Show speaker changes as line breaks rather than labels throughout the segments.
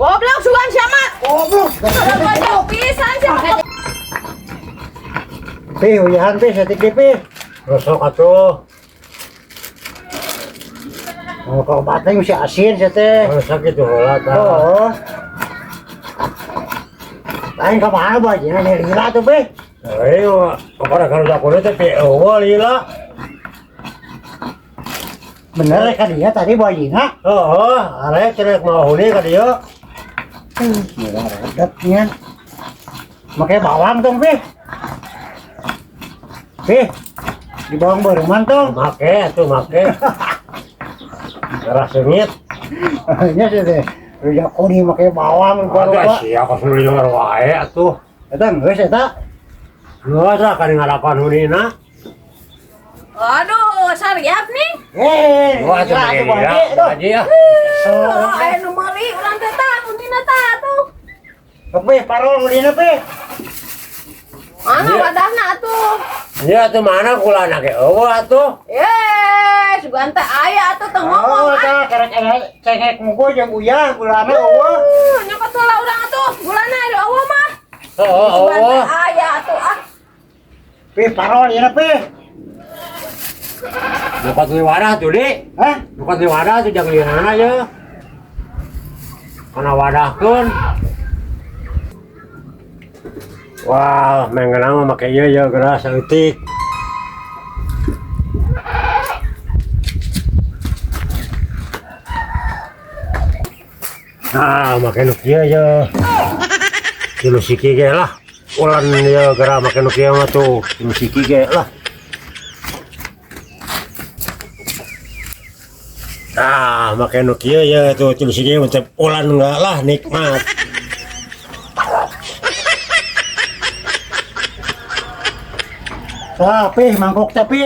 Goblok sugan siapa?
Goblok.
Goblok pisan siapa?
Pi, uyahan pi, saeutik deui pi.
Rosok atuh.
Oh, kau bating si asin sia teh.
Rosok itu heula tah.
Oh. Lain ka mana Bu Haji? Nah, lila tuh pi.
Ayo, kepada kalau jakone teh pi eueuh lila.
Bener kan dia tadi Bu Haji na?
Heeh, arek cenah mau huni ka dieu.
Murah redetnya. Make bawang dong pi. Pi, di bawang baruman tong.
Make atuh make. Darah sengit.
Nya sih teh. Rujak kuning make bawang
Ada sia kos nu lieur wae atuh.
Eta geus eta.
Geus lah kan ngalakuan hunina.
Aduh, sariap nih.
Eh,
Wah, atuh
lila
Bu
atuh Bu Haji.
Haji, Bu Haji ya.
Oh, aya nu meuli urang teh tah hunina tah atuh.
Sok pi, parol hunina pi.
Mana wadahna atuh?
Nya atuh mana kulana ge eueuh atuh.
Eh, sugan teh aya atuh teu ngomong.
Oh, tah karek aya cengek mugo jeung uyah gulana eueuh.
Nyokot heula urang atuh, gulana ari eueuh mah.
Heeh,
Sugan
eueuh.
teh aya atuh ah.
Pi, parol ieu pi.
Nyokot di wadah tuh, Di.
Hah?
Nyokot di wadah tuh jangan lieunan aja. Kana wadahkeun. Wah, mengenang mah make ieu ya geura saeutik. Nah, make nu kieu ye. Tilu siki ge lah. Ulan ieu geura make nu kieu mah tuh, tilu siki ge lah. Nah, make nu kieu ye tuh tilu siki mah teh ulan enggak lah nikmat.
Tah, pi mangkok teh pi.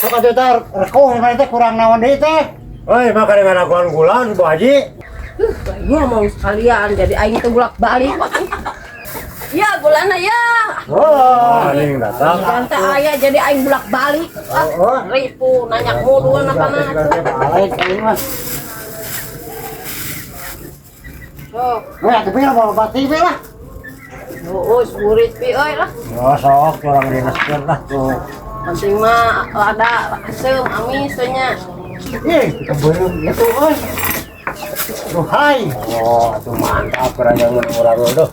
Sok atuh tah rekuh mana teh kurang naon deui teh.
Oi, maka ngalakuan gulan Bu Haji.
Ngomong sekalian jadi aing teh bolak-balik. Ya gulana ya.
Oh,
Aing datang.
Sugan teh aya jadi aing bolak-balik. Ah,
Oh.
ripu nanya mulu na kana atuh.
Balik aing mah.
Sok,
Weh, atuh pi lah bawa bati pi lah.
oh, burit pi euy lah.
Oh, sok urang dinaskeun lah tuh.
Penting mah ada asem amis we nya.
Ih, kebeureum gitu euy. Duhai.
Oh, atuh mantap kurang mun urang tuh.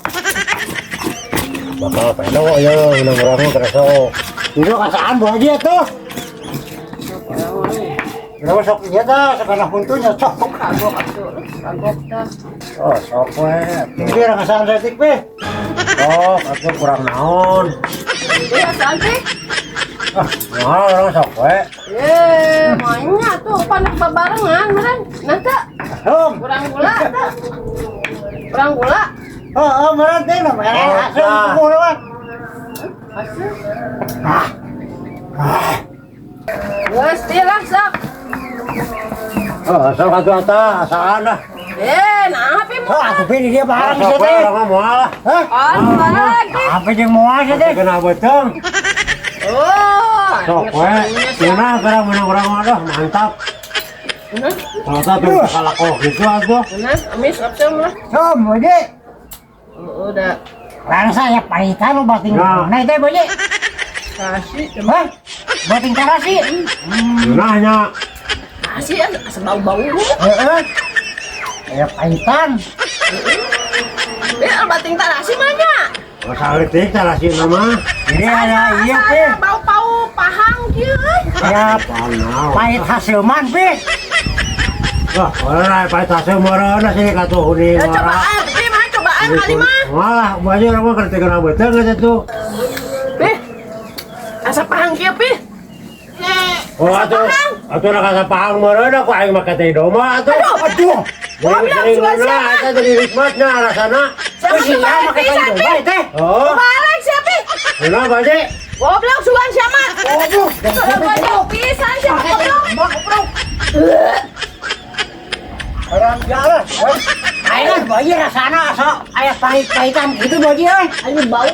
Bakal pedo ya mun urang mah kerasa.
Itu kasaan Bu Haji atuh. Kenapa sok ieu tah, sakana huntunya sok.
Kagok atuh, kagok tah.
Oh, sok we.
Ini urang kasaan saeutik pi.
Sok atuh kurang naon.
Iya, asaan pi.
Ah, moal urang sok we.
Eh, mainnya tuh panak babarengan meureun. Nah teh,
Hum.
kurang gula teh. Kurang gula.
Oh, oh, meureun teh nu mere
Oh,
haseum
tah.
kumaha mah.
Asem.
Ah. Ah.
Geus teh lah sok.
Oh, sok atuh atuh asaan lah.
Eh, nah pi
Oh,
moal.
atuh pi di dia bareng
Sok
sia
we
teh.
urang mah moal lah.
Hah?
Oh, lagi.
Apa jeung moal sia teh?
Kena beuteung.
Oh,
Sok we. Cenah barang menang urang mah dah mantap.
Nah,
Kalau tuh kalako gitu atuh.
nah, amis asem lah.
Som, Bu Haji.
Oh, udah
Rangsa ya pahitan lu bating
Nah.
mana teh Bu Haji?
kasih
Hah? Bating tarasi?
Cenahnya
kasih asa bau-bau.
Heeh. Ya pahitan.
Eh, bating tarasi mah nya.
Saeutik tarasi mah.
Ini ada iya pi.
Bau-bau pahang kieu euy.
Ya
Panau.
pahit hasilman pi.
Wah, ora pahit hasil meureun sih katuh huni.
Ya cobaan, pi mah cobaan kali mah.
Malah Bu Haji urang mah keur teu kena beuteung eta tuh.
Pi. Asa pahang kieu pi.
Oh, atuh atuh nak asa pahang meureun aku aing make teh domba atuh.
Aduh.
Goblok,
Jadi
sugan
ngeunah
siapa?
eta jadi nikmatna rasana.
Siapa
Terus iya
tuh
make
pisan
tai
pi?
domba teh.
Oh,
Balik siapa pi?
ngeunah Bu Haji.
Goblok sugan siapa?
Goblok.
Goblok pisan siapa goblok?
Orang jalan. Aing Bu Haji rasana asa aya pahit-pahitan gitu Bu Haji euy.
Aduh bau.